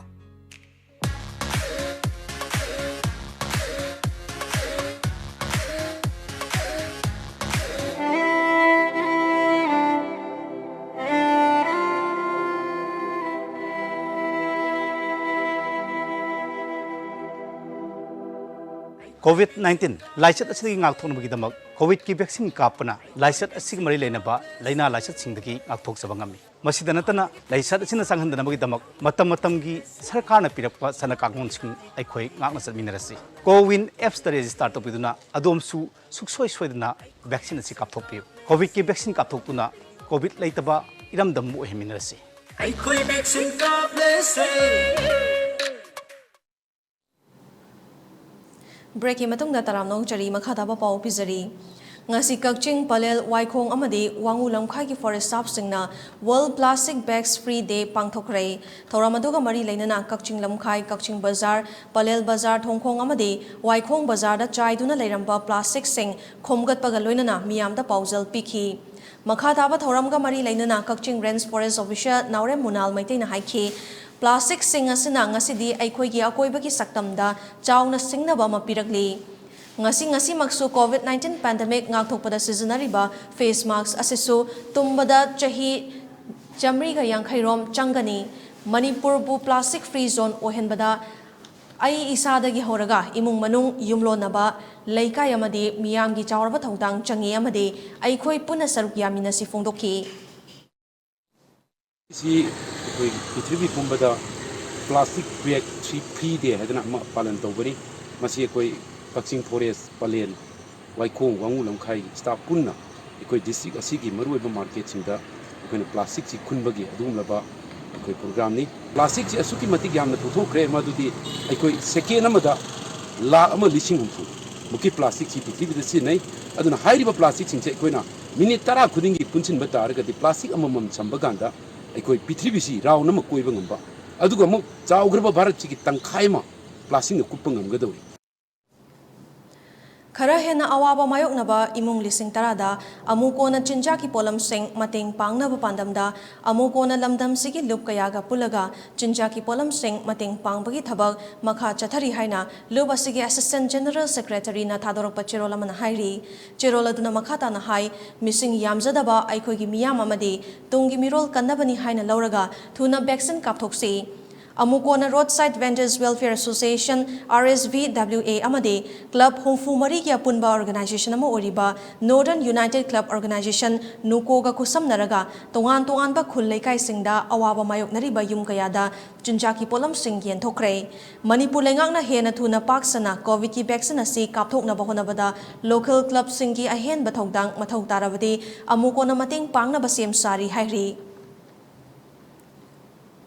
COVID nineteen ꯂꯥꯏꯆꯠ ꯑꯁꯤꯗꯒꯤ ꯉꯥꯛꯊꯣꯛꯅꯕꯒꯤꯗꯃꯛ ꯀꯣꯚꯤꯗꯀꯤ vaccine ꯀꯥꯞꯄꯅ ꯂꯥꯏꯆꯠ ꯑꯁꯤꯒ ꯃꯔꯤ ꯂꯩꯅꯕ ꯂꯥꯏꯅꯥ ꯂꯥꯏꯆꯠꯁꯤꯡꯗꯒꯤ ꯉꯥꯛꯊꯣꯛꯆꯕ ꯉꯝꯃꯤ꯫ ꯃꯁꯤꯗ ꯅꯠꯇꯅ ꯂꯥꯏꯆꯠ ꯑꯁꯤꯅ ꯆꯪꯍꯟꯗꯅꯕꯒꯤꯗꯃꯛ ꯃꯇꯝ ꯃꯇꯝꯒꯤ ꯁꯔꯀꯥꯔꯅ ꯄꯤꯔꯛꯄ ꯆꯠꯅ ꯀꯥꯡꯂꯣꯟꯁꯤꯡ ꯑꯩꯈꯣꯏ ꯉꯥꯛꯅ ꯆꯠꯃꯤꯟꯅꯔꯁꯤ꯫ CoWIN appꯇ register ꯇꯧꯕꯤꯗꯨꯅ ꯑꯗꯣꯝꯁꯨ ꯁꯨꯡꯁꯣꯏ ꯁꯣꯏꯗꯅ vaccine ꯑꯁꯤ ꯀꯥꯞꯊꯣꯛꯄꯤꯌꯨ꯫ ꯀꯣꯚꯤꯗꯀꯤ vaccine ꯀꯥꯞꯊꯣꯛꯇꯨꯅ ꯀꯣꯚꯤꯗ ꯂꯩꯇꯕ ꯏꯔꯝꯗꯝ ꯑꯃ ꯑꯣꯏꯍꯟꯃꯤꯟꯅꯔꯁꯤ꯫ ꯑꯩꯈꯣꯏ vaccine ꯀꯥꯞꯂꯁꯦ꯫ Breakꯀꯤ ꯃꯇꯨꯡꯗ ꯇꯔꯥꯝꯅ ꯑꯣꯛꯆꯔꯤ꯫ ꯃꯈꯥ ꯇꯥꯕ ꯄꯥꯎ ꯄꯤꯖꯔꯤ꯫ ꯉꯁꯤ ꯀꯛꯆꯤꯡ, ꯄꯂꯦꯜ, ꯋꯥꯏꯈꯣꯡ ꯑꯃꯗꯤ ꯋꯥꯉꯨ ꯂꯝꯈꯥꯏꯒꯤ ꯐꯣꯔꯦꯁ ꯁ꯭ꯇꯥꯐꯁꯤꯡꯅ World Plastic Bags Free Day ꯄꯥꯡꯊꯣꯛꯈ꯭ꯔꯦ꯫ ꯊꯧꯔꯝ ꯑꯗꯨꯒ ꯃꯔꯤ ꯂꯩꯅꯅ ꯀꯛꯆꯤꯡ ꯂꯝꯈꯥꯏ, ꯀꯛꯆꯤꯡ ꯕꯖꯥꯔ, ꯄꯂꯦꯜ ꯕꯖꯥꯔ ꯊꯣꯡꯈꯣꯡ ꯑꯃꯗꯤ ꯋꯥꯏꯈꯣꯡ ꯕꯖꯥꯔꯗ ꯆꯥꯏꯗꯨꯅ ꯂꯩꯔꯝꯕ ꯄ꯭ꯂꯥꯁꯇꯤꯛꯁꯤꯡ ꯈꯣꯝꯒꯠꯄꯒ ꯂꯣꯏꯅꯅ ꯃꯤꯌꯥꯝꯗ ꯄꯥꯎꯖꯦꯜ ꯄꯤꯈꯤ꯫ ꯃꯈꯥ ꯇꯥꯕ ꯊꯧꯔꯝꯒ ꯃꯔꯤ ꯂꯩꯅꯅ ꯀꯛꯆꯤꯡ Range Forest Officer ꯅꯥꯎꯔꯦꯝ ꯃꯨꯅꯥꯜ ꯃꯩꯇꯩꯅ ꯍꯥꯏꯈꯤ, ꯄ꯭ꯂꯥꯁꯇꯤꯛꯁꯤꯡ ꯑꯁꯤꯅ ꯉꯁꯤꯗꯤ ꯑꯩꯈꯣꯏꯒꯤ ꯑꯀꯣꯏꯕꯒꯤ ꯁꯛꯇꯝꯗ ꯆꯥꯎꯅ ꯁꯤꯡꯅꯕ ꯑꯃ ꯄꯤꯔꯛꯂꯤ꯫ ꯉꯁꯤ, ꯉꯁꯤꯃꯛꯁꯨ COVID nineteen pandemic ꯉꯥꯛꯊꯣꯛꯄꯗ ꯁꯤꯖꯤꯟꯅꯔꯤꯕ face mask ꯑꯁꯤꯁꯨ ꯇꯨꯝꯕꯗ ꯆꯍꯤ ꯆꯥꯃꯔꯤꯒ ꯌꯥꯡꯈꯩ ꯔꯣꯝ ꯆꯪꯒꯅꯤ꯫ ꯃꯅꯤꯄꯨꯔꯕꯨ plastic free zone ꯑꯣꯏꯍꯟꯕꯗ ꯑꯩ ꯏꯁꯥꯗꯒꯤ ꯍꯧꯔꯒ ꯏꯃꯨꯡ ꯃꯅꯨꯡ, ꯌꯨꯝꯂꯣꯟꯅꯕ, ꯂꯩꯀꯥꯏ ꯑꯃꯗꯤ ꯃꯤꯌꯥꯝꯒꯤ ꯆꯥꯎꯔꯕ ꯊꯧꯗꯥꯡ ꯆꯪꯏ ꯑꯃꯗꯤ ꯑꯩꯈꯣꯏ ꯄꯨꯟꯅ ꯁꯔꯨꯛ ꯌꯥꯃꯤꯟꯅꯁꯤ ꯐꯣꯡꯗꯣꯛꯈꯤ꯫ ꯁꯤ ꯑꯩꯈꯣꯏ ꯄ꯭ꯔꯤꯊꯤꯕꯤ ꯄꯨꯝꯕꯗ Plastic Bag Free Day ꯍꯥꯏꯗꯅ ꯑꯃ ꯄꯥꯂꯟ ꯇꯧꯒꯅꯤ꯫ ꯃꯁꯤ ꯑꯩꯈꯣꯏ ꯀꯛꯆꯤꯡ ꯐꯣꯔꯦꯁ, ꯄꯂꯦꯟ, ꯋꯥꯏꯈꯣꯡ, ꯋꯥꯉꯨ ꯂꯝꯈꯥꯏ ꯁ꯭ꯇꯥꯐ ꯄꯨꯟꯅ ꯑꯩꯈꯣꯏ ꯗꯤꯁꯇ꯭ꯔꯤꯛ ꯑꯁꯤꯒꯤ ꯃꯔꯨꯑꯣꯏꯕ ꯃꯥꯔꯀꯦꯠꯁꯤꯡꯗ ꯑꯩꯈꯣꯏꯅ ꯄ꯭ꯂꯥꯁꯇꯤꯛꯁꯤ ꯈꯨꯟꯕꯒꯤ ꯑꯗꯨꯒꯨꯝꯂꯕ ꯑꯩꯈꯣꯏ ꯄ꯭ꯔꯣꯒ꯭ꯔꯥꯝꯅꯤ꯫ ꯄ꯭ꯂꯥꯁꯇꯤꯛꯁꯤ ꯑꯁꯨꯛꯀꯤ ꯃꯇꯤꯛ ꯌꯥꯝꯅ ꯊꯣꯛꯊꯣꯛꯈ꯭ꯔꯦ, ꯃꯗꯨꯗꯤ ꯑꯩꯈꯣꯏ ꯁꯦꯀꯦꯟ ꯑꯃꯗ ꯂꯥꯈ ꯑꯃ ꯂꯤꯁꯤꯡ ꯍꯨꯝꯐꯨ ꯃꯨꯛꯀꯤ ꯄ꯭ꯂꯥꯁꯇꯤꯛꯁꯤ ꯄ꯭ꯔꯤꯊꯤꯕꯤꯗ ꯁꯤꯖꯤꯟꯅꯩ꯫ ꯑꯗꯨꯅ ꯍꯥꯏꯔꯤꯕ ꯄ꯭ꯂꯥꯁꯇꯤꯛꯁꯤꯡꯁꯦ ꯑꯩꯈꯣꯏꯅ ꯃꯤꯅꯤꯠ ꯇꯔꯥ ꯈꯨꯗꯤꯡꯒꯤ ꯄꯨꯟꯁꯤꯟꯕ ꯇꯥꯔꯒꯗꯤ ꯄ꯭ꯂꯥꯁꯇꯤꯛ ꯑꯃꯃꯝ ꯁꯝꯕ ꯀꯥꯟꯗ ꯑꯩꯈꯣꯏ ꯄ꯭ꯔꯤꯊꯤꯕꯤꯁꯤ ꯔꯥꯎꯟ ꯑꯃ ꯀꯣꯏꯕ ꯉꯝꯕ, ꯑꯗꯨꯒ ꯑꯃꯨꯛ ꯆꯥꯎꯈ꯭ꯔꯕ ꯚꯥꯔꯠꯁꯤꯒꯤ ꯇꯪꯈꯥꯏ ꯑꯃ ꯄ꯭ꯂꯥꯁꯇꯤꯛꯅ ꯀꯨꯞꯄ ꯉꯝꯒꯗꯧꯔꯤ꯫ ꯈꯔ ꯍꯦꯟꯅ ꯑꯋꯥꯕ ꯃꯥꯌꯣꯛꯅꯕ ꯏꯃꯨꯡ ꯂꯤꯁꯤꯡ ꯇꯔꯥꯗ ꯑꯃꯨꯛ ꯀꯣꯟꯅ ꯆꯤꯟꯖꯥꯛꯀꯤ ꯄꯣꯠꯂꯝꯁꯤꯡ ꯃꯇꯦꯡ ꯄꯥꯡꯅꯕ ꯄꯥꯟꯗꯝꯗ ꯑꯃꯨꯛ ꯀꯣꯟꯅ ꯂꯝꯗꯝꯁꯤꯒꯤ ꯂꯨꯞ ꯀꯌꯥꯒ ꯄꯨꯜꯂꯒ ꯆꯤꯟꯖꯥꯛꯀꯤ ꯄꯣꯠꯂꯝꯁꯤꯡ ꯃꯇꯦꯡ ꯄꯥꯡꯕꯒꯤ ꯊꯕꯛ ꯃꯈꯥ ꯆꯠꯊꯔꯤ ꯍꯥꯏꯅ ꯂꯨꯞ ꯑꯁꯤꯒꯤ Assistant General Secretaryꯅ ꯊꯥꯗꯣꯔꯛꯄ ꯆꯦꯔꯣꯜ ꯑꯃꯅ ꯍꯥꯏꯔꯤ꯫ ꯆꯦꯔꯣꯜ ꯑꯗꯨꯅ ꯃꯈꯥ ꯇꯥꯅ ꯍꯥꯏ, ꯃꯤꯁꯤꯡ ꯌꯥꯝꯖꯗꯕ ꯑꯩꯈꯣꯏꯒꯤ ꯃꯤꯌꯥꯝ ꯑꯃꯗꯤ ꯇꯨꯡꯒꯤ ꯃꯤꯔꯣꯜ ꯀꯟꯅꯕꯅꯤ ꯍꯥꯏꯅ ꯂꯧꯔꯒ ꯊꯨꯅ vaccine ꯀꯥꯞꯊꯣꯛꯁꯤ꯫ ꯑꯃꯨꯛ ꯀꯣꯟꯅ Roadside Vendors Welfare Association, R S V W A, ꯑꯃꯗꯤ club ꯍꯨꯝꯐꯨ ꯃꯔꯤꯒꯤ ꯑꯄꯨꯟꯕ organization ꯑꯃ ꯑꯣꯏꯔꯤꯕ Northern United Club Organization, NUCOꯒ ꯈꯨꯠꯁꯝꯅꯔꯒ ꯇꯣꯉꯥꯟ ꯇꯣꯉꯥꯟꯕ ꯈꯨꯜ ꯂꯩꯀꯥꯏꯁꯤꯡꯗ ꯑꯋꯥꯕ ꯃꯥꯌꯣꯛꯅꯔꯤꯕ ꯌꯨꯝ ꯀꯌꯥꯗ ꯆꯤꯟꯖꯥꯛꯀꯤ ꯄꯣꯠꯂꯝꯁꯤꯡ ꯌꯦꯟꯊꯣꯛꯈ꯭ꯔꯦ꯫ ꯃꯅꯤꯄꯨꯔ ꯂꯩꯉꯥꯛꯅ ꯍꯦꯟꯅ ꯊꯨꯅ ꯄꯥꯛ ꯁꯟꯅ COVIDꯀꯤ vaccine ꯑꯁꯤ ꯀꯥꯞꯊꯣꯛꯅꯕ ꯍꯣꯠꯅꯕꯗ local clubꯁꯤꯡꯒꯤ ꯑꯍꯦꯟꯕ ꯊꯧꯗꯥꯡ ꯃꯊꯧ ꯇꯥꯔꯕꯗꯤ ꯑꯃꯨꯛ ꯀꯣꯟꯅ ꯃꯇꯦꯡ ꯄꯥꯡꯅꯕ ꯁꯦꯝ ꯁꯥꯔꯤ ꯍꯥꯏꯔꯤ꯫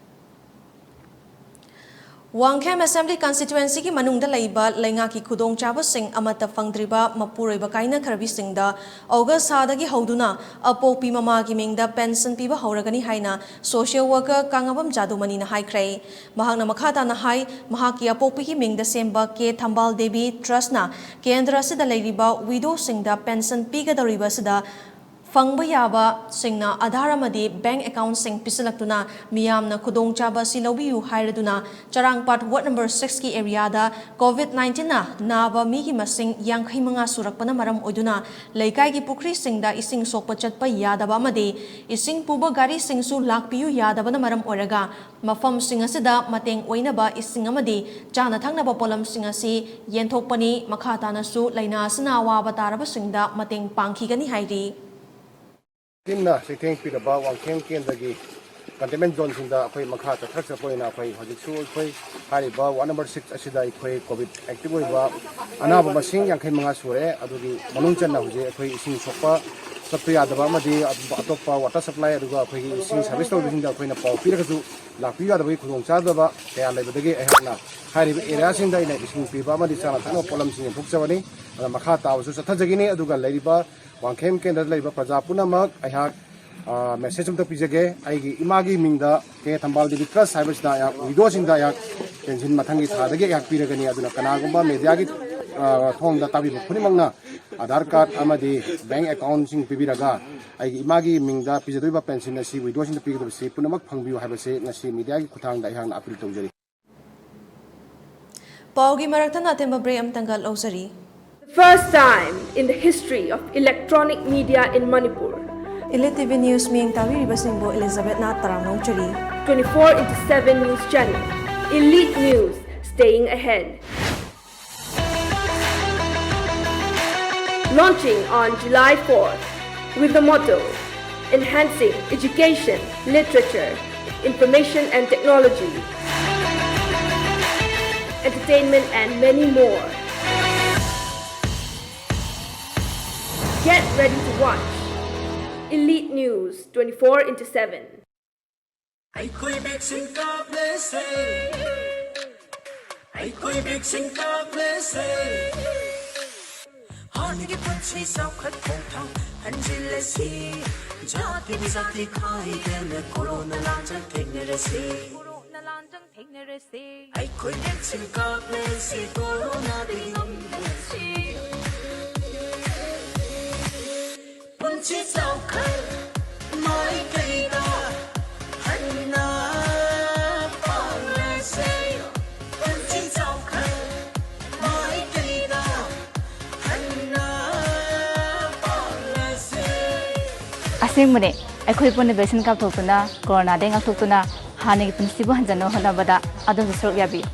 ꯋꯥꯡꯈꯦꯝ ꯑꯦꯁꯦꯝꯕ꯭ꯂꯤ ꯀꯟꯁꯇꯤꯇ꯭ꯋꯦꯟꯁꯤꯒꯤ ꯃꯅꯨꯡꯗ ꯂꯩꯕ ꯂꯩꯉꯥꯛꯀꯤ ꯈꯨꯗꯣꯡꯆꯥꯕꯁꯤꯡ ꯑꯃꯠꯇ ꯐꯪꯗ꯭ꯔꯤꯕ ꯃꯄꯨꯔꯣꯏꯕ ꯀꯥꯏꯅꯈ꯭ꯔꯕꯤꯁꯤꯡꯗ ꯑꯣꯒꯁ ꯊꯥꯗꯒꯤ ꯍꯧꯗꯨꯅ ꯑꯄꯣꯛꯄꯤ ꯃꯃꯥꯒꯤ ꯃꯤꯡꯗ ꯄꯦꯟꯁꯟ ꯄꯤꯕ ꯍꯧꯔꯒꯅꯤ ꯍꯥꯏꯅ ꯁꯣꯁꯤꯌꯦꯜ ꯋꯥꯔꯀꯔ ꯀꯥꯉꯕꯝ ꯖꯥꯗꯨꯃꯅꯤꯅ ꯍꯥꯏꯈ꯭ꯔꯦ꯫ ꯃꯍꯥꯛꯅ ꯃꯈꯥ ꯇꯥꯅ ꯍꯥꯏ, ꯃꯍꯥꯛꯀꯤ ꯑꯄꯣꯛꯄꯤꯒꯤ ꯃꯤꯡꯗ ꯁꯦꯝꯕ ꯀꯦ ꯊꯝꯕꯥꯜ ꯗꯦꯕꯤ ꯇ꯭ꯔꯁꯅ ꯀꯦꯟꯗ꯭ꯔ ꯑꯁꯤꯗ ꯂꯩꯔꯤꯕ ꯋꯤꯗꯣꯁꯤꯡꯗ ꯄꯦꯟꯁꯟ ꯄꯤꯒꯗꯧꯔꯤꯕ ꯑꯁꯤꯗ ꯐꯪꯕ ꯌꯥꯕꯁꯤꯡꯅ ꯑꯥꯙꯥꯔ ꯑꯃꯗꯤ ꯕꯦꯡꯛ ꯑꯦꯀꯥꯎꯟꯠꯁꯤꯡ ꯄꯤꯁꯤꯜꯂꯛꯇꯨꯅ ꯃꯤꯌꯥꯝꯅ ꯈꯨꯗꯣꯡꯆꯥꯕ ꯑꯁꯤ ꯂꯧꯕꯤꯌꯨ ꯍꯥꯏꯔꯗꯨꯅ ꯆꯔꯥꯡꯄꯥꯠ ꯋꯥꯔꯗ ꯅꯝꯕꯔ ꯁꯤꯛꯁꯀꯤ ꯑꯦꯔꯤꯌꯥꯗ ꯀꯣꯚꯤꯗ ꯅꯥꯏꯟꯇꯤꯟꯅ ꯅꯥꯕ ꯃꯤꯒꯤ ꯃꯁꯤꯡ ꯌꯥꯡꯈꯩ ꯃꯉꯥ ꯁꯨꯔꯛꯄꯅ ꯃꯔꯝ ꯑꯣꯏꯗꯨꯅ ꯂꯩꯀꯥꯏꯒꯤ ꯄꯨꯈ꯭ꯔꯤꯁꯤꯡꯗ ꯏꯁꯤꯡ ꯁꯣꯛꯄ ꯆꯠꯄ ꯌꯥꯗꯕ ꯑꯃꯗꯤ ꯏꯁꯤꯡ ꯄꯨꯕ ꯒꯥꯔꯤꯁꯤꯡꯁꯨ ꯂꯥꯛꯄꯤꯌꯨ ꯌꯥꯗꯕꯅ ꯃꯔꯝ ꯑꯣꯏꯔꯒ ꯃꯐꯝꯁꯤꯡ ꯑꯁꯤꯗ ꯃꯇꯦꯡ ꯑꯣꯏꯅꯕ ꯏꯁꯤꯡ ꯑꯃꯗꯤ ꯆꯥꯅ ꯊꯛꯅꯕ ꯄꯣꯠꯂꯝꯁꯤꯡ ꯑꯁꯤ ꯌꯦꯟꯊꯣꯛꯄꯅꯤ꯫ ꯃꯈꯥ ꯇꯥꯅꯁꯨ ꯂꯥꯏꯅꯥ ꯑꯁꯤꯅ ꯑꯋꯥꯕ ꯇꯥꯔꯕꯁꯤꯡꯗ ꯃꯇꯦꯡ ꯄꯥꯡꯈꯤꯒꯅꯤ ꯍꯥꯏꯔꯤ꯫ ꯇꯤꯝꯅ ꯆꯩꯊꯦꯡ ꯄꯤꯔꯕ ꯋꯥꯡꯈꯦꯝ ꯀꯦꯟꯗ꯭ꯔꯒꯤ ꯀꯟꯇꯦꯟꯃꯦꯟ ꯖꯣꯟꯁꯤꯡꯗ ꯑꯩꯈꯣꯏ ꯃꯈꯥ ꯆꯠꯊꯔꯛꯆꯕ ꯑꯣꯏꯅ ꯑꯩꯈꯣꯏ ꯍꯧꯖꯤꯛꯁꯨ ꯑꯩꯈꯣꯏ ꯍꯥꯏꯔꯤꯕ ꯋꯥꯔꯗ ꯅꯝꯕꯔ ꯁꯤꯛꯁ ꯑꯁꯤꯗ ꯑꯩꯈꯣꯏ ꯀꯣꯚꯤꯗ ꯑꯦꯛꯇꯤꯚ ꯑꯣꯏꯕ ꯑꯅꯥꯕ ꯃꯁꯤꯡ ꯌꯥꯡꯈꯩ ꯃꯉꯥ ꯁꯨꯔꯦ꯫ ꯑꯗꯨꯒꯤ ꯃꯅꯨꯡ ꯆꯟꯅ ꯍꯧꯖꯤꯛ ꯑꯩꯈꯣꯏ ꯏꯁꯤꯡ ꯁꯣꯛꯄ ꯆꯠꯄ ꯌꯥꯗꯕ ꯑꯃꯗꯤ ꯑꯇꯣꯞꯄ ꯋꯥꯇꯔ ꯁꯄ꯭ꯂꯥꯏ ꯑꯗꯨꯒ ꯑꯩꯈꯣꯏꯒꯤ ꯏꯁꯤꯡ ꯁꯥꯔꯚꯤꯁ ꯇꯧꯕꯁꯤꯡꯗ ꯑꯩꯈꯣꯏꯅ ꯄꯥꯎ ꯄꯤꯔꯒꯁꯨ ꯂꯥꯛꯄꯤꯌꯨ ꯌꯥꯗꯕꯒꯤ ꯈꯨꯗꯣꯡꯆꯥꯗꯕ ꯀꯌꯥ ꯂꯩꯕꯗꯒꯤ ꯑꯩꯍꯥꯛꯅ ꯍꯥꯏꯔꯤꯕ ꯑꯦꯔꯤꯌꯥꯁꯤꯡꯗ ꯑꯩꯅ ꯏꯁꯤꯡ ꯄꯤꯕ ꯑꯃꯗꯤ ꯆꯥꯅ ꯊꯛꯅꯕ ꯄꯣꯠꯂꯝꯁꯤꯡ ꯌꯦꯟꯊꯣꯛꯆꯕꯅꯤ꯫ ꯑꯗ ꯃꯈꯥ ꯇꯥꯕꯁꯨ ꯆꯠꯊꯖꯒꯅꯤ꯫ ꯑꯗꯨꯒ ꯂꯩꯔꯤꯕ ꯋꯥꯡꯈꯦꯝ ꯀꯦꯟꯗ꯭ꯔꯗ ꯂꯩꯕ ꯄ꯭ꯔꯖꯥ ꯄꯨꯝꯅꯃꯛ ꯑꯩꯍꯥꯛ ꯃꯦꯁꯦꯖ ꯑꯝꯇ ꯄꯤꯖꯒꯦ꯫ ꯑꯩꯒꯤ ꯏꯃꯥꯒꯤ ꯃꯤꯡꯗ ꯀꯦ ꯊꯝꯕꯥꯜ ꯗꯦꯕꯤ ꯇ꯭ꯔꯁ ꯍꯥꯏꯕꯁꯤꯗ ꯑꯩꯍꯥꯛ ꯋꯤꯗꯣꯁꯤꯡꯗ ꯑꯩꯍꯥꯛ ꯄꯦꯟꯁꯤꯟ ꯃꯊꯪꯒꯤ ꯊꯥꯗꯒꯤ ꯑꯩꯍꯥꯛ ꯄꯤꯔꯒꯅꯤ꯫ ꯑꯗꯨꯅ ꯀꯅꯥꯒꯨꯝꯕ ꯃꯦꯗꯤꯌꯥꯒꯤ ꯊꯣꯡꯗ ꯇꯥꯕꯤꯕ ꯈꯨꯗꯤꯡꯃꯛꯅ ꯑꯥꯙꯥꯔ ꯀꯥꯔꯗ ꯑꯃꯗꯤ ꯕꯦꯡꯛ ꯑꯦꯀꯥꯎꯟꯠꯁꯤꯡ ꯄꯤꯕꯤꯔꯒ ꯑꯩꯒꯤ ꯏꯃꯥꯒꯤ ꯃꯤꯡꯗ ꯄꯤꯖꯗꯣꯔꯤꯕ ꯄꯦꯟꯁꯤꯟ ꯑꯁꯤ ꯋꯤꯗꯣꯁꯤꯡꯗ ꯄꯤꯒꯗꯕꯁꯤ ꯄꯨꯝꯅꯃꯛ ꯐꯪꯕꯤꯌꯨ ꯍꯥꯏꯕꯁꯤ ꯉꯁꯤ ꯃꯦꯗꯤꯌꯥꯒꯤ ꯈꯨꯠꯊꯥꯡꯗ ꯑꯩꯍꯥꯛꯅ ꯑꯄꯤꯜ ꯇꯧꯖꯔꯤ꯫ ꯄꯥꯎꯒꯤ ꯃꯔꯛ ꯊꯠꯅ ꯑꯇꯦꯟꯕ break ꯑꯃꯇꯪꯒ ꯂꯧꯖꯔꯤ꯫ The first time in the history of electronic media in Manipur. Elite TV News ꯃꯤꯠꯌꯦꯡ ꯇꯥꯕꯤꯔꯤꯕꯁꯤꯡꯕꯨ ꯏꯂꯤꯖꯥꯕꯦꯠꯅ ꯇꯔꯥꯝꯅ ꯑꯣꯛꯆꯔꯤ꯫ Twenty-four into seven news channel, Elite News, staying ahead. Launching on July fourth with the motto, enhancing education, literature, information and technology, entertainment and many more. Get ready to watch Elite News twenty-four into seven. ꯑꯩꯈꯣꯏ vaccine ꯀꯥꯞꯂꯁꯦ꯫ ꯑꯩꯈꯣꯏ vaccine ꯀꯥꯞꯂꯁꯦ꯫ ꯍꯥꯟꯅꯒꯤ ꯄꯨꯟꯁꯤ ꯆꯥꯎꯈꯠ ꯈꯣꯡꯊꯥꯡ ꯍꯟꯖꯤꯜꯂꯁꯤ꯫ ꯖꯥꯇꯤ ꯖꯥꯇꯤ ꯈꯥꯏꯗꯅ corona ꯂꯥꯟꯖꯪ ꯊꯦꯡꯅꯔꯁꯤ꯫ ꯀꯣꯔꯣꯅꯥ ꯂꯥꯟꯖꯪ ꯊꯦꯡꯅꯔꯁꯤ꯫ ꯑꯩꯈꯣꯏ ꯚꯦꯛꯁꯤꯟ ꯀꯥꯞꯂꯁꯤ, ꯀꯣꯔꯣꯅꯥꯗꯒꯤ ꯉꯝꯂꯁꯤ꯫ ꯄꯨꯟꯁꯤ ꯆꯥꯎꯈꯠ ꯃꯥꯏꯀꯩꯗ ꯍꯟꯅ ꯄꯥꯡꯂꯁꯦ꯫ ꯄꯨꯟꯁꯤ ꯆꯥꯎꯈꯠ ꯃꯥꯏꯀꯩꯗ ꯍꯟꯅ ꯄꯥꯡꯂꯁꯦ꯫ ꯑꯁꯦꯡꯕꯅꯦ, ꯑꯩꯈꯣꯏ ꯄꯨꯟꯅ ꯚꯦꯛꯁꯤꯟ ꯀꯥꯞꯊꯣꯛꯇꯨꯅ, ꯀꯣꯔꯣꯅꯥꯗꯒꯤ ꯉꯥꯛꯊꯣꯛꯇꯨꯅ, ꯍꯥꯟꯅꯒꯤ ꯄꯨꯟꯁꯤꯕꯨ ꯍꯟꯖꯟꯅꯕ ꯍꯣꯠꯅꯕꯗ ꯑꯗꯣꯝꯁꯨ ꯁꯔꯨꯛ ꯌꯥꯕꯤꯌꯨ꯫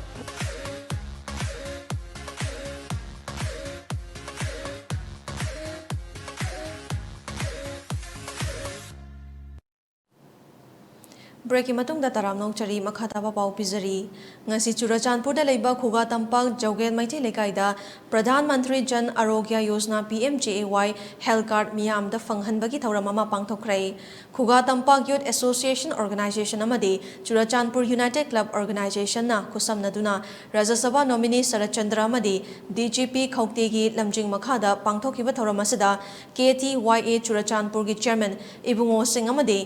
ꯕ꯭ꯔꯦꯛꯀꯤ ꯃꯇꯨꯡꯗ ꯇꯔꯥꯝꯅ ꯑꯣꯛꯆꯔꯤ, ꯃꯈꯥ ꯇꯥꯕ ꯄꯥꯎ ꯄꯤꯖꯔꯤ꯫ ꯉꯁꯤ ꯆꯨꯔꯆꯥꯟꯄꯨꯔꯗ ꯂꯩꯕ ꯈꯨꯒꯥ ꯇꯝꯄꯥꯛ ꯖꯧꯒꯦꯟ ꯃꯩꯇꯩ ꯂꯩꯀꯥꯏꯗ Pradhan Mantri Jan ꯑꯔꯣꯒ꯭ꯌ Yojana, P M J ꯑꯦ ꯋꯥꯏ, ꯍꯦꯜꯊ ꯀꯥꯔꯗ ꯃꯤꯌꯥꯝꯗ ꯐꯪꯍꯟꯕꯒꯤ ꯊꯧꯔꯝ ꯑꯃ ꯄꯥꯡꯊꯣꯛꯈ꯭ꯔꯦ꯫ ꯈꯨꯒꯥ ꯇꯝꯄꯥꯛ ꯌꯨꯊ ꯑꯦꯁꯣꯁꯤꯌꯦꯁꯟ ꯑꯣꯔꯒꯅꯥꯏꯖꯦꯁꯟ ꯑꯃꯗꯤ ꯆꯨꯔꯆꯥꯟꯄꯨꯔ ꯌꯨꯅꯥꯏꯇꯦꯗ ꯀ꯭ꯂꯕ ꯑꯣꯔꯒꯅꯥꯏꯖꯦꯁꯟꯅ ꯈꯨꯠꯁꯝꯅꯗꯨꯅ ꯔꯥꯖ꯭ꯌ ꯁꯚꯥ ꯅꯣꯃꯤꯅꯤ ꯁꯔꯠ ꯆꯟꯗ꯭ꯔ ꯑꯃꯗꯤ ꯗꯤ ꯖꯤ ꯄꯤ ꯈꯧꯇꯦꯒꯤ ꯂꯝꯖꯤꯡ ꯃꯈꯥꯗ ꯄꯥꯡꯊꯣꯛꯈꯤꯕ ꯊꯧꯔꯝ ꯑꯁꯤꯗ ꯀꯦ ꯇꯤ ꯋꯥꯏ ꯑꯦ ꯆꯨꯔꯆꯥꯟꯄꯨꯔꯒꯤ ꯆꯤꯌꯔꯃꯦꯟ ꯏꯕꯨꯡꯉꯣ ꯁꯤꯡ ꯑꯃꯗꯤ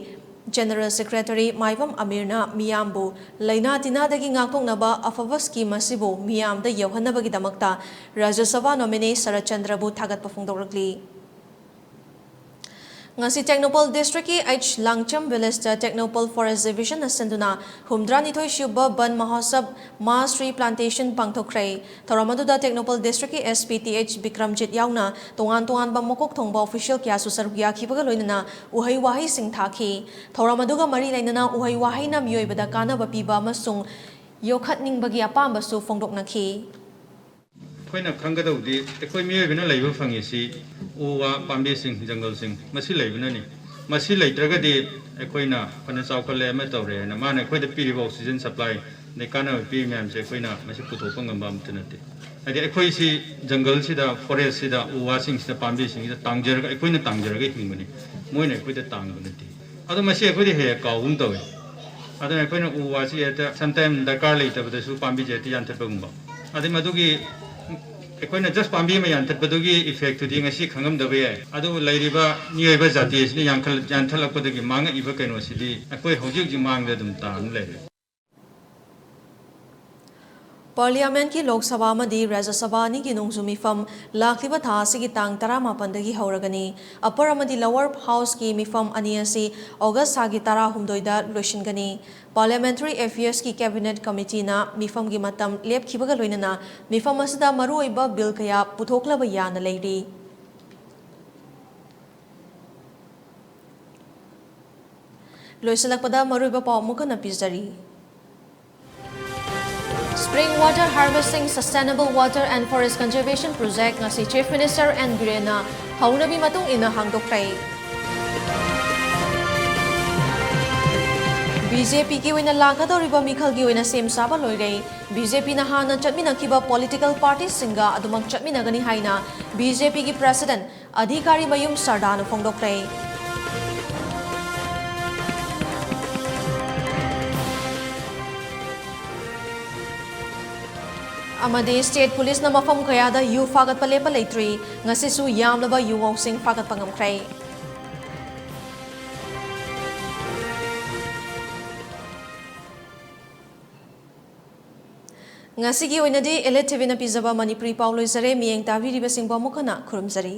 ꯖꯦꯅꯔꯦꯜ ꯁꯦꯀ꯭ꯔꯦꯇꯔꯤ ꯃꯥꯏꯕꯝ ꯑꯃꯤꯔꯅ ꯃꯤꯌꯥꯝꯕꯨ ꯂꯥꯏꯅꯥ ꯇꯤꯟꯅꯥꯗꯒꯤ ꯉꯥꯛꯊꯣꯛꯅꯕ ꯑꯐꯕ ꯁ꯭ꯀꯤꯝ ꯑꯁꯤꯕꯨ ꯃꯤꯌꯥꯝꯗ ꯌꯧꯍꯟꯅꯕꯒꯤꯗꯃꯛꯇ ꯔꯥꯖ꯭ꯌ ꯁꯚꯥ ꯅꯣꯃꯤꯅꯤ ꯁꯔꯠ ꯆꯟꯗ꯭ꯔꯕꯨ ꯊꯥꯒꯠꯄ ꯐꯣꯡꯗꯣꯛꯂꯛꯂꯤ꯫ ꯉꯁꯤ ꯇꯦꯡꯅꯧꯄꯜ ꯗꯤꯁꯇ꯭ꯔꯤꯛꯀꯤ ꯑꯩꯆ ꯂꯥꯡꯆꯝ ꯚꯤꯂꯦꯖꯇ ꯇꯦꯡꯅꯧꯄꯜ ꯐꯣꯔꯦꯁ ꯗꯤꯚꯤꯖꯟꯅ ꯁꯤꯟꯗꯨꯅ ꯍꯨꯝꯗ꯭ꯔꯥꯅꯤꯊꯣꯏ ꯁꯨꯕ ꯕꯟ ꯃꯍꯣꯠꯁꯕ ꯃꯥꯁ ꯇ꯭ꯔꯤ ꯄ꯭ꯂꯥꯟꯇꯦꯁꯟ ꯄꯥꯡꯊꯣꯛꯈ꯭ꯔꯦ꯫ ꯊꯧꯔꯝ ꯑꯗꯨꯗ ꯇꯦꯡꯅꯧꯄꯜ ꯗꯤꯁꯇ꯭ꯔꯤꯛꯀꯤ S P T H Bikramjit ꯌꯥꯎꯅ ꯇꯣꯉꯥꯟ ꯇꯣꯉꯥꯟꯕ ꯃꯀꯣꯛ ꯊꯣꯡꯕ ꯑꯣꯐꯤꯁꯤꯌꯦꯜ ꯀꯌꯥꯁꯨ ꯁꯔꯨꯛ ꯌꯥꯈꯤꯕꯒ ꯂꯣꯏꯅꯅ ꯎꯍꯩ ꯋꯥꯍꯩꯁꯤꯡ ꯊꯥꯈꯤ꯫ ꯊꯧꯔꯝ ꯑꯗꯨꯒ ꯃꯔꯤ ꯂꯩꯅꯅ ꯎꯍꯩ ꯋꯥꯍꯩꯅ ꯃꯤꯑꯣꯏꯕꯗ ꯀꯥꯟꯅꯕ ꯄꯤꯕ ꯑꯃꯁꯨꯡ ꯌꯣꯛꯈꯠꯅꯤꯡꯕꯒꯤ ꯑꯄꯥꯝꯕꯁꯨ ꯐꯣꯡꯗꯣꯛꯅꯈꯤ꯫ ꯑꯩꯈꯣꯏꯅ ꯈꯪꯒꯗꯧꯗꯤ ꯑꯩꯈꯣꯏ ꯃꯤꯑꯣꯏꯕꯅ ꯂꯩꯕ ꯐꯪꯉꯤꯁꯤ ꯎ ꯋꯥ, ꯄꯥꯝꯕꯤꯁꯤꯡ, ꯖꯪꯒꯜꯁꯤꯡ ꯃꯁꯤ ꯂꯩꯕꯅꯅꯤ꯫ ꯃꯁꯤ ꯂꯩꯇ꯭ꯔꯒꯗꯤ ꯑꯩꯈꯣꯏꯅ ꯐꯅ ꯆꯥꯎꯈꯠꯂꯦ ꯑꯃ ꯇꯧꯔꯦ ꯍꯥꯏꯅ ꯃꯥꯅ ꯑꯩꯈꯣꯏꯗ ꯄꯤꯔꯤꯕ ꯑꯣꯛꯁꯤꯖꯟ ꯁꯄ꯭ꯂꯥꯏ ꯑꯗꯩ ꯀꯥꯟꯅꯕ ꯄꯤꯔꯤ ꯃꯌꯥꯝꯁꯦ ꯑꯩꯈꯣꯏꯅ ꯃꯁꯤ ꯄꯨꯊꯣꯛꯄ ꯉꯝꯕ ꯑꯃꯠꯇ ꯅꯠꯇꯦ꯫ ꯍꯥꯏꯗꯤ ꯑꯩꯈꯣꯏꯁꯤ ꯖꯪꯒꯜꯁꯤꯗ, ꯐꯣꯔꯦꯁꯁꯤꯗ, ꯎ ꯋꯥꯁꯤꯡꯁꯤꯗ, ꯄꯥꯝꯕꯤꯁꯤꯡꯁꯤꯗ ꯇꯥꯡꯖꯔꯒ, ꯑꯩꯈꯣꯏꯅ ꯇꯥꯡꯖꯔꯒ ꯍꯤꯡꯕꯅꯤ, ꯃꯣꯏꯅ ꯑꯩꯈꯣꯏꯗ ꯇꯥꯡꯕ ꯅꯠꯇꯦ꯫ ꯑꯗꯣ ꯃꯁꯤ ꯑꯩꯈꯣꯏꯗꯤ ꯍꯦꯛ ꯍꯦꯛ ꯀꯥꯎꯒꯨꯝ ꯇꯧꯏ꯫ ꯑꯗꯨꯅ ꯑꯩꯈꯣꯏꯅ ꯎ ꯋꯥꯁꯤ ꯍꯦꯛꯇ sometime ꯗꯔꯀꯥꯔ ꯂꯩꯇꯕꯗꯁꯨ ꯄꯥꯝꯕꯤꯁꯦ ꯍꯦꯛꯇ ꯌꯥꯟꯊꯠꯄꯒꯨꯝꯕ, ꯑꯗꯩ ꯃꯗꯨꯒꯤ ꯑꯩꯈꯣꯏꯅ just ꯄꯥꯝꯕꯤ ꯑꯃ ꯌꯥꯟꯊꯠꯄꯗꯨꯒꯤ effectꯇꯨꯗꯤ ꯉꯁꯤ ꯈꯪꯉꯝꯗꯕ ꯌꯥꯏ, ꯑꯗꯨꯕꯨ ꯂꯩꯔꯤꯕ ꯃꯤꯑꯣꯏꯕ ꯖꯥꯇꯤ ꯑꯁꯤꯅ ꯌꯥꯟꯈꯠ-, ꯌꯥꯟꯊꯠꯂꯛꯄꯗꯒꯤ ꯃꯥꯡꯉꯛꯏꯕ ꯀꯩꯅꯣꯁꯤꯗꯤ ꯑꯩꯈꯣꯏ ꯍꯧꯖꯤꯛ ꯍꯧꯖꯤꯛ ꯃꯥꯡꯗ ꯑꯗꯨꯝ ꯇꯥꯗꯨꯅ ꯂꯩꯔꯦ꯫ ꯄꯥꯔꯂꯤꯌꯥꯃꯦꯟꯠꯀꯤ ꯂꯣꯛ ꯁꯚꯥ ꯑꯃꯗꯤ ꯔꯥꯖ꯭ꯌ ꯁꯚꯥ ꯑꯅꯤꯒꯤ ꯅꯣꯡꯖꯨ ꯃꯤꯐꯝ ꯂꯥꯛꯂꯤꯕ ꯊꯥ ꯑꯁꯤꯒꯤ ꯇꯥꯡ ꯇꯔꯥꯃꯥꯄꯟꯗꯒꯤ ꯍꯧꯔꯒꯅꯤ꯫ Upper ꯑꯃꯗꯤ Lower Houseꯀꯤ ꯃꯤꯐꯝ ꯑꯅꯤ ꯑꯁꯤ August ꯊꯥꯒꯤ ꯇꯔꯥꯍꯨꯝꯗꯣꯏꯗ ꯂꯣꯏꯁꯤꯟꯒꯅꯤ꯫ Parliamentary Affairsꯀꯤ Cabinet Committeeꯅ ꯃꯤꯐꯝꯒꯤ ꯃꯇꯝ ꯂꯦꯞꯈꯤꯕꯒ ꯂꯣꯏꯅꯅ ꯃꯤꯐꯝ ꯑꯁꯤꯗ ꯃꯔꯨꯑꯣꯏꯕ bill ꯀꯌꯥ ꯄꯨꯊꯣꯛꯂꯕ ꯌꯥꯅ ꯂꯩꯔꯤ꯫ ꯂꯣꯏꯁꯤꯜꯂꯛꯄꯗ ꯃꯔꯨꯑꯣꯏꯕ ꯄꯥꯎ ꯑꯃꯨꯛ ꯍꯟꯅ ꯄꯤꯖꯔꯤ꯫ Spring Water Harvesting Sustainable Water and Forest Conservation Project ꯉꯁꯤ Chief Minister N ꯕꯤꯔꯦꯟꯅ ꯍꯧꯅꯕꯤ ꯃꯇꯨꯡ ꯏꯟꯅ ꯍꯥꯡꯗꯣꯛꯈ꯭ꯔꯦ꯫ ꯕꯤ ꯖꯦ ꯄꯤꯒꯤ ꯑꯣꯏꯅ ꯂꯥꯛꯀꯗꯧꯔꯤꯕ ꯃꯤꯈꯜꯒꯤ ꯑꯣꯏꯅ ꯁꯦꯝ ꯁꯥꯕ ꯂꯣꯏꯔꯦ꯫ ꯕꯤ ꯖꯦ ꯄꯤꯅ ꯍꯥꯟꯅ ꯆꯠꯃꯤꯟꯅꯈꯤꯕ political partyꯁꯤꯡꯒ ꯑꯗꯨꯃꯛ ꯆꯠꯃꯤꯟꯅꯒꯅꯤ ꯍꯥꯏꯅ ꯕꯤ ꯖꯦ ꯄꯤꯒꯤ President ꯑꯙꯤꯀꯥꯔꯤ ꯃꯌꯨꯝ ꯁꯔꯗꯥꯅ ꯐꯣꯡꯗꯣꯛꯈ꯭ꯔꯦ꯫ ꯑꯃꯗꯤ state policeꯅ ꯃꯐꯝ ꯀꯌꯥꯗ ꯌꯨ ꯐꯥꯒꯠꯄ ꯂꯦꯞꯄ ꯂꯩꯇ꯭ꯔꯤ꯫ ꯉꯁꯤꯁꯨ ꯌꯥꯝꯂꯕ ꯌꯨ ꯉꯥꯎꯁꯤꯡ ꯐꯥꯒꯠꯄ ꯉꯝꯈ꯭ꯔꯦ꯫ ꯉꯁꯤꯒꯤ ꯑꯣꯏꯅꯗꯤ Elite ꯇꯤ ꯚꯤꯅ ꯄꯤꯖꯕ ꯃꯅꯤꯄꯨꯔꯤ ꯄꯥꯎ ꯂꯣꯏꯖꯔꯦ꯫ ꯃꯤꯠꯌꯦꯡ ꯇꯥꯕꯤꯔꯤꯕꯁꯤꯡꯕꯨ ꯑꯃꯨꯛ ꯍꯟꯅ ꯈꯨꯔꯨꯝꯖꯔꯤ꯫